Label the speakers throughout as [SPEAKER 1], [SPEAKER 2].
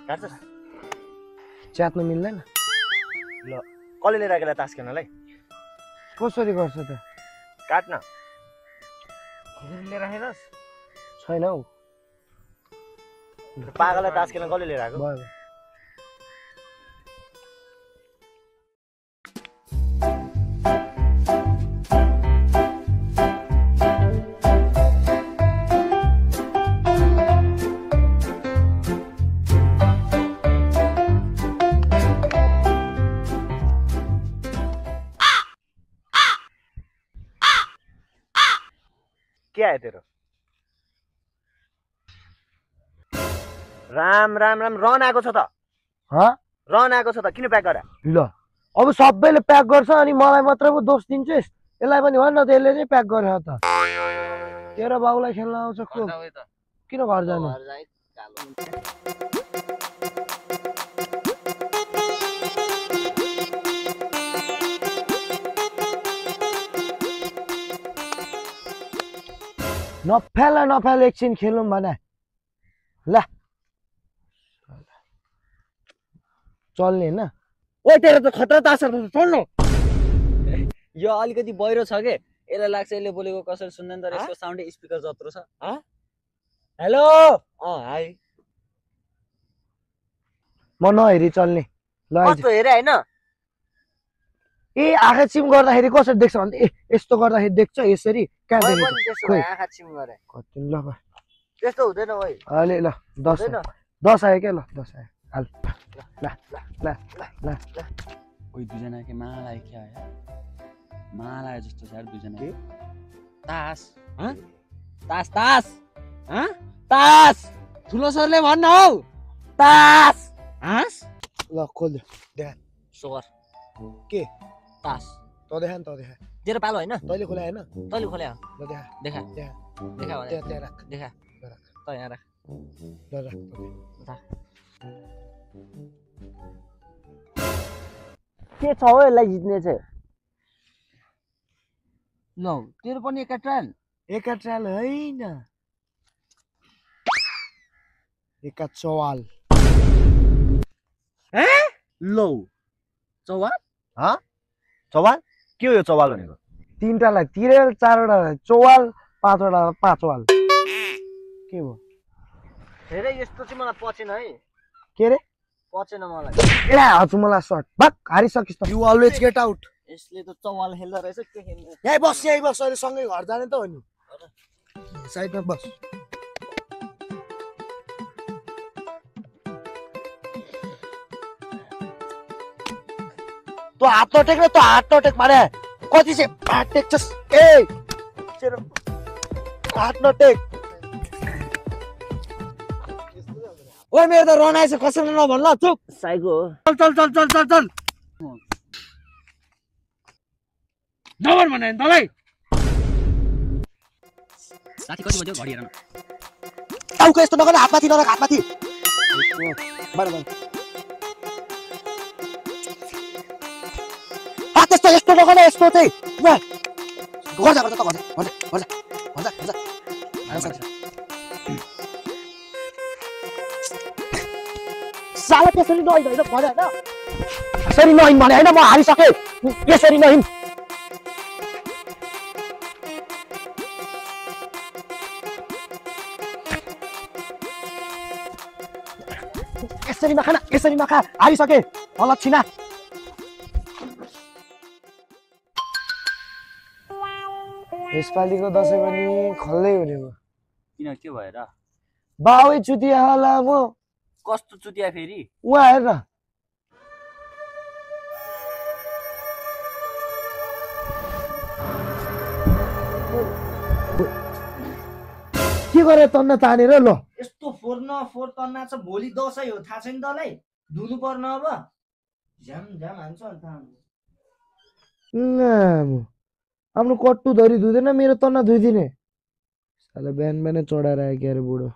[SPEAKER 1] काट्छस्
[SPEAKER 2] च्यात्नु मिल्दैन
[SPEAKER 1] ल कसले लिएर आएको तास खेल्नलाई
[SPEAKER 2] कसरी गर्छ त
[SPEAKER 1] काट्न लिएर आएनस्
[SPEAKER 2] छैन हौ
[SPEAKER 1] पागललाई तास खेल्न कसले लिएर आएको
[SPEAKER 2] भयो
[SPEAKER 1] के आयो तेरो राम राम राम रन आएको छ त रन आएको छ त किन प्याक गरे
[SPEAKER 2] ल अब सबैले प्याक गर्छ अनि मलाई मात्र पो दोष दिन्छ यसलाई पनि भन्न त यसले चाहिँ प्याक गरेर त तेरो बाउलाई खेल्न आउँछ को किन घर जानु नफेल एकछिन खेलौँ भने ल चल्ने हैन
[SPEAKER 3] ओ तेरो त खतरा तास चल्नु यो अलिकति बहिरो छ के यसलाई लाग्छ यसले बोलेको कसरी सुन्दैन तर यसको साउन्ड स्पिकर जत्रो छ हेलो हाई
[SPEAKER 2] म नहेरी चल्ने ल
[SPEAKER 1] कस्तो हेरे हैन
[SPEAKER 2] ए आँखा चिम गर्दाखेरि कसरी देख्छ भने ए यस्तो गर्दाखेरि देख्छ यसरी कहाँ
[SPEAKER 1] पनि
[SPEAKER 2] देख्छ
[SPEAKER 1] त्यसो भए आँखा चिम गरे
[SPEAKER 2] कति ल भाइ
[SPEAKER 1] त्यस्तो हुँदैन ओइ
[SPEAKER 2] अहिले ल 10 आयो के ल 10 आयो हाल ल ल ल
[SPEAKER 3] ओइ दुजना के माला आयो क्या यार माला आयो जस्तो छ यार दुजना के तास तास तास तास ठुलो सरले भन्न हौ तास हाँस
[SPEAKER 2] ल खोल देखा
[SPEAKER 3] सोर
[SPEAKER 2] के
[SPEAKER 3] तास
[SPEAKER 2] त देखा नि त देखा
[SPEAKER 3] तेरो पालो हैन
[SPEAKER 2] तैले खोला हैन
[SPEAKER 3] तैले खोल्या
[SPEAKER 2] ल देखा
[SPEAKER 3] देखा
[SPEAKER 2] देखा
[SPEAKER 3] देखा
[SPEAKER 2] त्यहाँ राख
[SPEAKER 3] देखा त यहाँ राख
[SPEAKER 2] ल राख
[SPEAKER 3] के छ हो यसलाई जित्ने चाहिँ ल तेरो पनि एका ट्रायल
[SPEAKER 2] एका ट्रायल हैन एका चवाल
[SPEAKER 3] लौ चौवा
[SPEAKER 1] चौवाल के हो यो चौवाल भनेको
[SPEAKER 2] तीनटालाई तिरेल चारवटा चौवाल पाँचवटा पाँचवाल के भयो
[SPEAKER 1] धेरै यस्तो चाहिँ मलाई पचेन है
[SPEAKER 2] के रे
[SPEAKER 1] पचेन मलाई
[SPEAKER 2] ए हजुर मलाई सर्ट भक हारिसकिस् त यु अलवेज गेट आउट
[SPEAKER 3] यसले त चौवाल खेल्दा रहेछ के खेल्ने
[SPEAKER 2] यही बस अहिले सँगै घर जाने त हो नि साइडमा बस तो हात नटेक न तो हात नटेक मारे कति चाहिँ हात टेक्छस् ए हात नटेक ओए मेरो त रन आएछ कसैले नभन ल चुप
[SPEAKER 3] साइको
[SPEAKER 2] चल नभन भने तँलाई
[SPEAKER 3] साथी कति बज्यो घडी हेर न
[SPEAKER 2] टाउको यस्तो नगर हातमाथि नराख हातमाथि बराबर हात यस्तो नगर यस्तो चाहिँ गर्दा त गर्दा साला त्यसरी नहिँड होइन भने होइन यसरी नहिँड भने होइन म हारिसकेँ यसरी नहिँड यसरी नखा हारिसकेँ अलक्षिणा यसपालिको दसैँ पनि खल्लै हुने भयो
[SPEAKER 3] किन के भएर
[SPEAKER 2] बाबै चुतिया होला म
[SPEAKER 3] कस्तो चुतिया फेरि
[SPEAKER 2] उहाँ हेर न के गरे तन्न तानेर ल
[SPEAKER 1] यस्तो फोर तन्ना छ भोलि दसैँ हो थाहा छैन तँलाई धुनु पर्न अब झ्याम हान्छ अन्त
[SPEAKER 2] आफ्नो कट्टु धरी धुँदैन मेरो तन्ना धुइदिने साला बिहान चढाएर आयो क्या अरे बुढो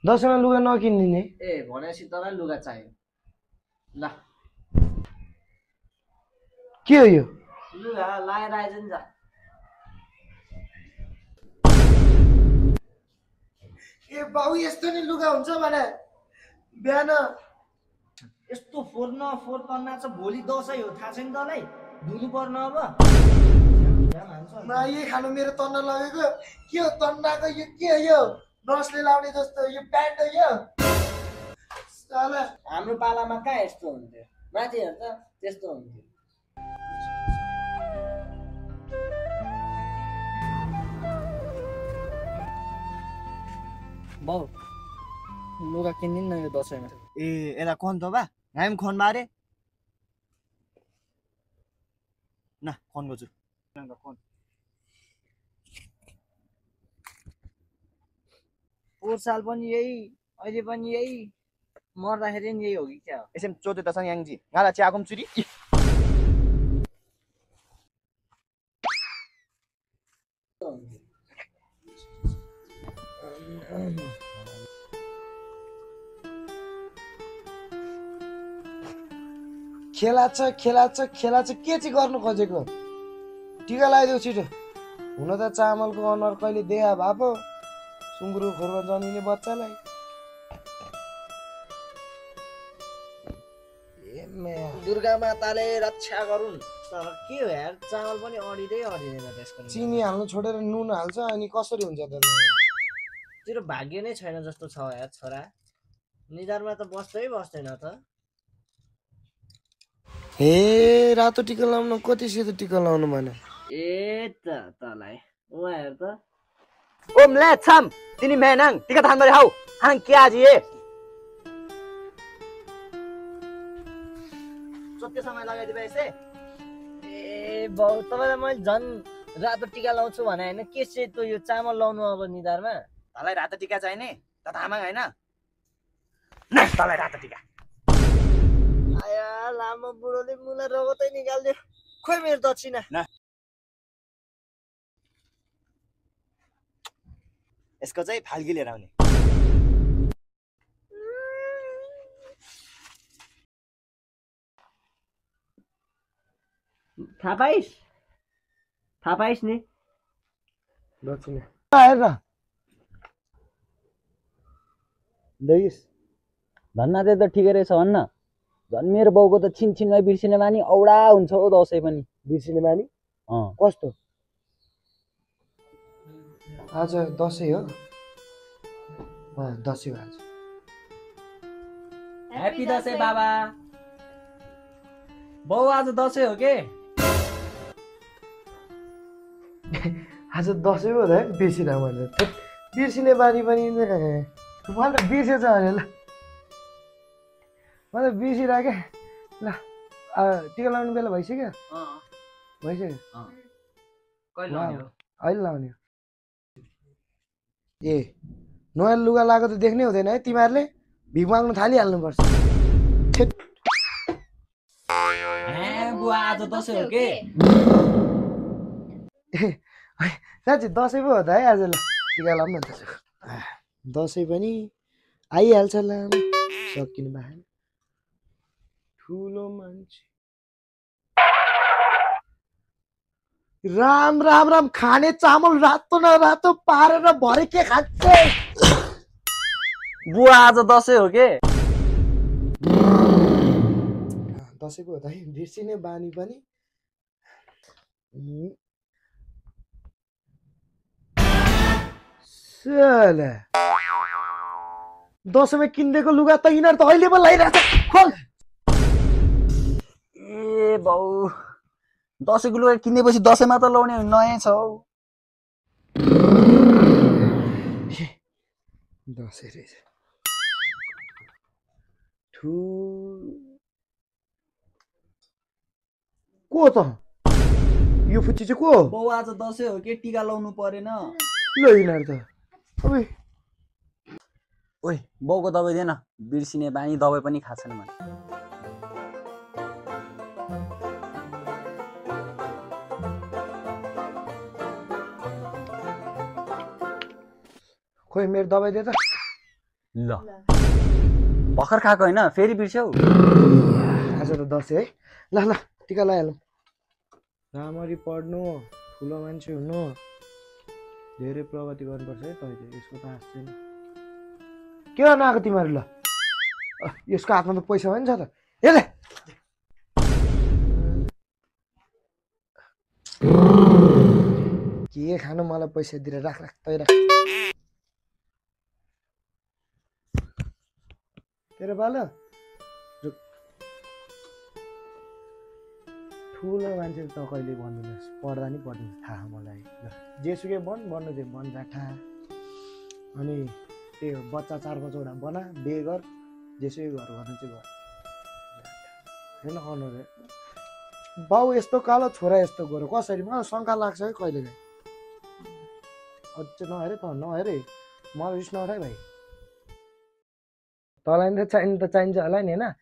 [SPEAKER 2] दसैँमा लुगा नकिनिदिने
[SPEAKER 3] ए भनेपछि तँलाई लुगा चाहियो ल
[SPEAKER 2] के हो यो
[SPEAKER 3] लुगा लाएर आएछ नि
[SPEAKER 2] ए बाउ यस्तो नि लुगा हुन्छ भने बिहान
[SPEAKER 1] यस्तो फोहोर न फोहोर तन्ना छ भोलि दसैँ हो थाहा छैन तँलाई धुनु पर्न अब
[SPEAKER 2] यही खानु मेरो तन्न लगेको के हो तन्नाको यो के हो यो नर्सले लाउने जस्तो यो प्यान्ट हो यो साला
[SPEAKER 1] हाम्रो पालामा कहाँ यस्तो हुन्थ्यो माथि हेर त त्यस्तो हुन्थ्यो बाउ लुगा किनिदिनु न यो दसैँमा
[SPEAKER 4] ए यता कोन त बा हामी खोन मारे न खोन गर्छु
[SPEAKER 1] पोहोर साल पनि यही अहिले पनि यही मर्दाखेरि नि यही हो कि क्या हो
[SPEAKER 4] यसम चोते तसँग याङजी गाला चियाकोम चुरी
[SPEAKER 2] खेला छ के चाहिँ गर्नु खोजेको टिका लगाइदेऊ छिटो हुन त चामलको अनुहार कहिले देहा भापो सुँगुरको खोरमा जन्मिने बच्चालाई
[SPEAKER 1] दुर्गा माताले रक्षा गरून् तर के हो यार चामल पनि अडिँदैन त्यसको
[SPEAKER 2] चिनी हाल्नु छोडेर नुन हाल्छ अनि कसरी हुन्छ त
[SPEAKER 1] तेरो भाग्य नै छैन जस्तो छ यार छोरा निधारमा त बस्दैन त
[SPEAKER 2] हे रातो टिका लाउनु कति सेतो टिका लाउनु भने
[SPEAKER 1] ए त तलाई उहाँ हेर त
[SPEAKER 4] ओम ले छम तिनी मेनाङ टिका थान मरे हाउ हाङ के आज ये
[SPEAKER 1] सत्य समय लगाइदिए यसै ए बाउ तपाईँलाई मैले झन् रातो टिका लाउँछु भने होइन के चाहिँ त्यो यो चामल लाउनु अब निधारमा
[SPEAKER 4] तलाई रातो टिका चाहिने त तामाङ हैन न तलाई रातो टिका
[SPEAKER 1] आया लामो बुढोले मुला रगतै निकाल्दियो खोइ मेरो दक्षिणा
[SPEAKER 4] यसको चाहिँ फाल्गी लिएर आउने
[SPEAKER 1] थाहा पाइस नि
[SPEAKER 2] दक्षिणा हेर न दैस
[SPEAKER 3] धन्ना चाहिँ त ठिकै रहेछ भन्न झन् मेरो बाउको त छिनछिनमा बिर्सिने बानी औडा हुन्छ हो दसैँ पनि
[SPEAKER 2] बिर्सिने बानी कस्तो आज दसैँ हो दसैँ हो आज
[SPEAKER 1] ह्याप्पी दसैँ बाबा बाउ आज दसैँ हो के
[SPEAKER 2] आज दसैँ हो त बिर्सिन मैले बिर्सिने बानी पनि मलाई त बिर्सेछ भने ल मलाई बिर्सिरहेको ल टिका लाउने बेला भइसक्यो अहिले लाउने ए नयाँ लुगा लगाएको त देख्नै हुँदैन है तिमीहरूले भिख माग्नु थालिहाल्नुपर्छ
[SPEAKER 1] आज दसैँ हो के
[SPEAKER 2] साँच्ची दसैँ पो हो त है आज ल टिका लाउँ न त दसैँ पनि आइहाल्छ ल सकिनु भएन ठुलो मान्छे राम राम राम खाने चामल रातो न रातो पारेर भरे के खान्छ
[SPEAKER 3] बुवा आज दसैँ हो के
[SPEAKER 2] दसैँको हो त है बिर्सिने बानी पनि दसैँमा किनिदिएको लुगा त यिनीहरू त अहिले पो लगाइरहेछ
[SPEAKER 3] ए बाउ दसैँको लुगा किनेपछि दसैँमा त लाउने नयाँ छ हौ
[SPEAKER 2] दसैँ रहेछ को त यो फुच्ची चाहिँ को
[SPEAKER 3] बाउ आज दसैँ हो के टिका लाउनु परेन
[SPEAKER 2] ल यिनीहरू त ओइ
[SPEAKER 3] ओइ बाउको दबाई दिएन बिर्सिने बानी दबाई पनि खाएको छैन भने
[SPEAKER 2] खोइ मेरो दबाई दे त
[SPEAKER 3] ल भर्खर खाएको होइन फेरि बिर्स्यौ
[SPEAKER 2] आज त दसैँ है ल ल टिका लगाइहालौँ राम्ररी पढ्नु ठुलो मान्छे हुनु धेरै प्रगति गर्नुपर्छ है तैँले यसको त हाँस छैन के गर्न आएको तिमीहरू? ल यसको हातमा त पैसा पनि छ त। हेले के खानु मलाई पैसा दिएर राख तै राख। तेरो पालो ठुलो मान्छे त कहिले भन्दिनुहोस्, पढ्दा नि पढ्नु थाहा मलाई। ल जेसुकै भन्नु चाहिँ बन जाठा। अनि त्यो बच्चा 4-5 वटा बना, बे गर, जेसुकै गर्नु चाहिँ गर। होइन अनुहार बाउ यस्तो कालो छोरा यस्तो गोरो कसरी? मलाई शङ्का लाग्छ है कहिले काहीँ। अझै नहेरे त नहेरे मलाई रिस नउठाइ भाइ। तँलाई त चाहिन्छ होला नि होइन?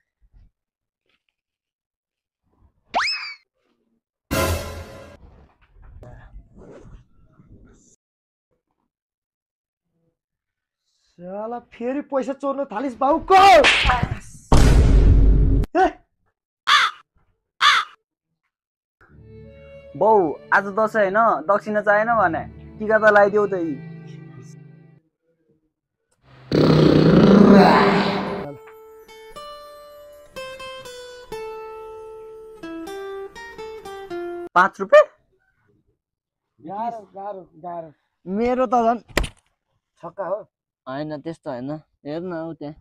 [SPEAKER 2] साला फेरि पैसा चोर्न थालिस् बाउको।
[SPEAKER 3] बाउ आज दसैँ होइन, दक्षिणा चाहिएन भने टिका त लगाइदेऊ त। ₹5
[SPEAKER 2] गाह्रो गाह्रो गाह्रो।
[SPEAKER 1] मेरो त झन्
[SPEAKER 2] छक्का हो।
[SPEAKER 1] होइन त्यस्तो होइन, हेर्न ऊ त्यहाँ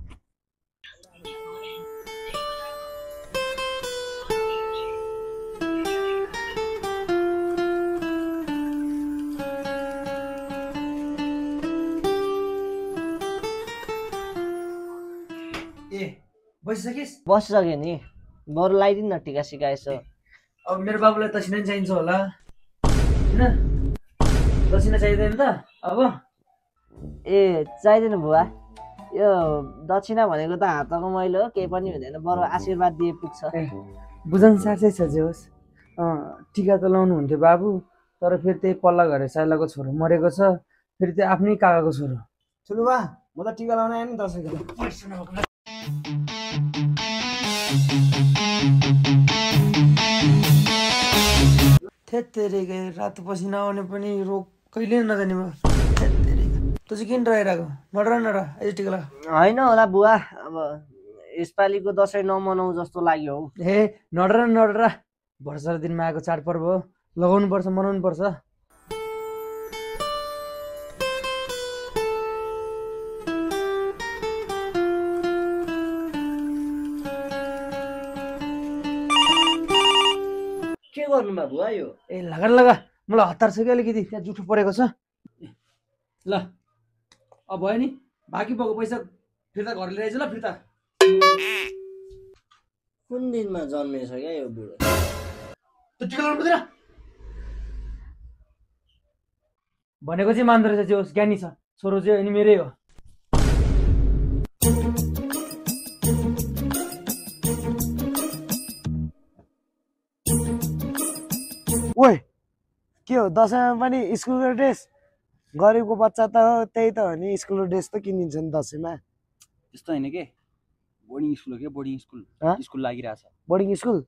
[SPEAKER 2] ए बसिसकिस्?
[SPEAKER 1] बसिसक्यो नि, बरु लगाइदिनु न टिका सिका यसो।
[SPEAKER 2] अब मेरो बाबुलाई दक्षिणा चाहिन्छ होला होइन? दक्षिणा चाहिँदैन त अब?
[SPEAKER 1] ए चाहिँदैन बुवा, यो दक्षिणा भनेको त हातको मैलो हो, केही पनि हुँदैन, बरु आशीर्वाद दिए पुग्छ।
[SPEAKER 2] बुझन साँच्चै छ जेहोस्। टिका त लाउनु हुन्थ्यो बाबु, तर फेरि त्यही पल्ला घरे साइलाको छोरो मरेको छ, फेरि त्यो आफ्नै काकाको छोरो। ठुलो बा म त टिका लाउन आएँ नि दसैँको। थेत्तेरीकै रातो पसिना आउने पनि रोग कहिले नजाने भयो। थेत्तेरीका तँ चाहिँ किन डराइरहेको? नडरा नडरा अहिले टिका ला।
[SPEAKER 1] होइन होला बुवा, अब यसपालिको दसैँ नमनाऊ जस्तो लाग्यो हौ।
[SPEAKER 2] हे नडरा नडरा, वर्ष दिनमा आएको चाडपर्व हो, लगाउनु पर्छ, मनाउनु पर्छ।
[SPEAKER 1] के गर्नुभयो बुवा यो?
[SPEAKER 2] ए लगा लगा, मलाई हतार छ कि अलिकति, त्यहाँ जुठो परेको छ। ल अब भयो नि, बाँकी भएको पैसा फिर्ता घर लिएर आइज ल। फिर्ता
[SPEAKER 1] कुन दिनमा जन्मेछ क्या यो बुढो?
[SPEAKER 2] त टिका लाउनु पर्दैन भनेको चाहिँ मान्दो रहेछ। जे होस् ज्ञानी छ छोरो चाहिँ, अनि मेरै हो। ओए के हो दसैँमा पनि स्कुलको ड्रेस? गरिबको बच्चा त हो, त्यही त हो नि, स्कुलको ड्रेस त किनिन्छ नि दसैँमा।
[SPEAKER 3] त्यस्तो होइन के, बोर्डिङ स्कुल हो के, बोर्डिङ स्कुल स्कुल लागिरहेछ।
[SPEAKER 2] Boarding school?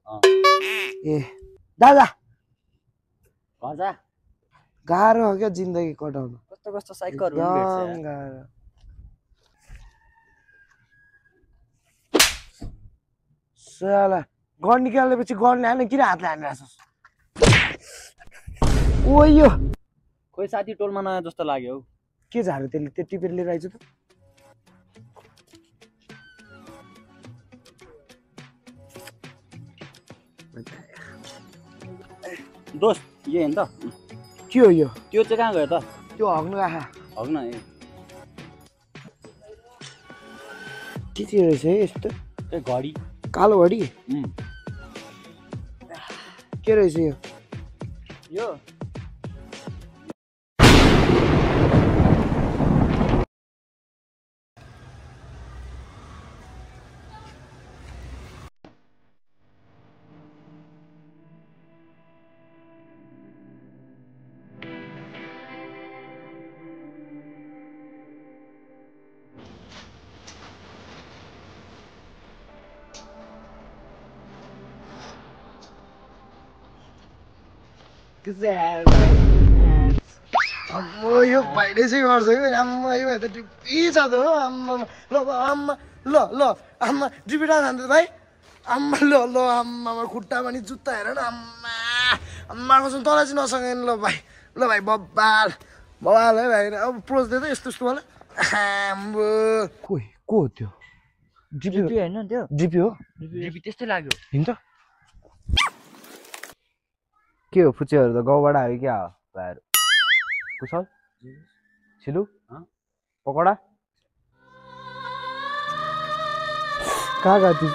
[SPEAKER 2] ए दादा
[SPEAKER 3] घर जा,
[SPEAKER 2] गाह्रो हो क्या जिन्दगी कटाउनु,
[SPEAKER 3] कस्तो कस्तो साइकहरू
[SPEAKER 2] एकदम गाह्रो। साला गन निकालेपछि गनले हाल्ने, किन हातले हानिरहेछस्? ओ यो
[SPEAKER 3] खोइ साथी टोलमा नयाँ जस्तो लाग्यो हौ।
[SPEAKER 2] के झार्यो त्यसले? त्यो टिपेर लिएर आइज त।
[SPEAKER 3] दोस्त यो हेर्नु त,
[SPEAKER 2] के हो यो?
[SPEAKER 3] त्यो चाहिँ कहाँ गयो त?
[SPEAKER 2] त्यो हग्नु आहा
[SPEAKER 3] हग्न ए
[SPEAKER 2] के चाहिँ रहेछ है यस्तो?
[SPEAKER 3] ए घडी,
[SPEAKER 2] कालो घडी के रहेछ यो?
[SPEAKER 3] यो
[SPEAKER 2] अम्मो यो भाइले चाहिँ गर्छ कि आम्मा यो भाइ त डिपी छ त हो आम्मा ल आम्मा ल ल आम्मा डिपिटा खान्छ भाइ आम्मा ल आम्मामा खुट्टा पनि जुत्ता हेर न आम्मा आम्माको चाहिँ तँलाई चाहिँ नसकेन ल भाइ बब्बाल है भाइ अब प्रोज दे त यस्तो वाला आम्बो को हो त्यो डिपी
[SPEAKER 1] होइन त्यो
[SPEAKER 2] डिपी हो
[SPEAKER 3] डिपी त्यस्तै लाग्यो
[SPEAKER 2] हिँड त
[SPEAKER 5] के हो फुच्चेहरू त गाउँबाट आयो क्या हो भाइहरू कुशल छिलु पकौडा
[SPEAKER 2] कहाँ गयो तिमी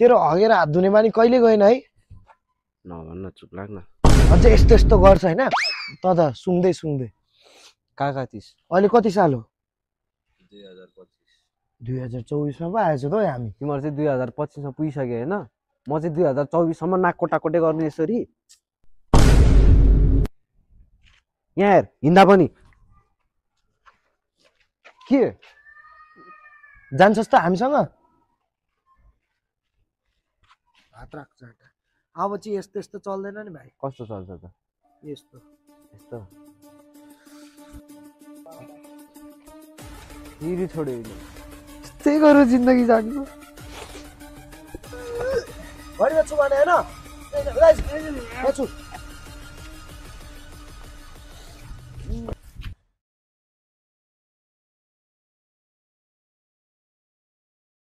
[SPEAKER 2] तेरो हगेर हात धुने बानी कहिले गएन है
[SPEAKER 5] नभन्न चुप लाग्न
[SPEAKER 2] अझै यस्तो गर्छ होइन त त सुन्दै
[SPEAKER 5] कहाँ 30
[SPEAKER 2] अहिले कति साल हो
[SPEAKER 5] 2025
[SPEAKER 2] 2024 मा पो आएछ त हौ हामी
[SPEAKER 5] तिमीहरू चाहिँ 2025 मा पुगिसक्यो होइन म चाहिँ 2024 सम्म नाक कोटाकोटे गर्ने यसरी यहाँ हेर हिँड्दा पनि
[SPEAKER 2] के जान्छस् त हामीसँग हात राख्छ अब चाहिँ यस्तो चल्दैन नि भाइ
[SPEAKER 5] कस्तो चल्छ त
[SPEAKER 2] यस्तो
[SPEAKER 5] फेरि छोड्यो
[SPEAKER 2] त्यही गरेर जिन्दगी जान्नु भनिरहेको छु भने होइन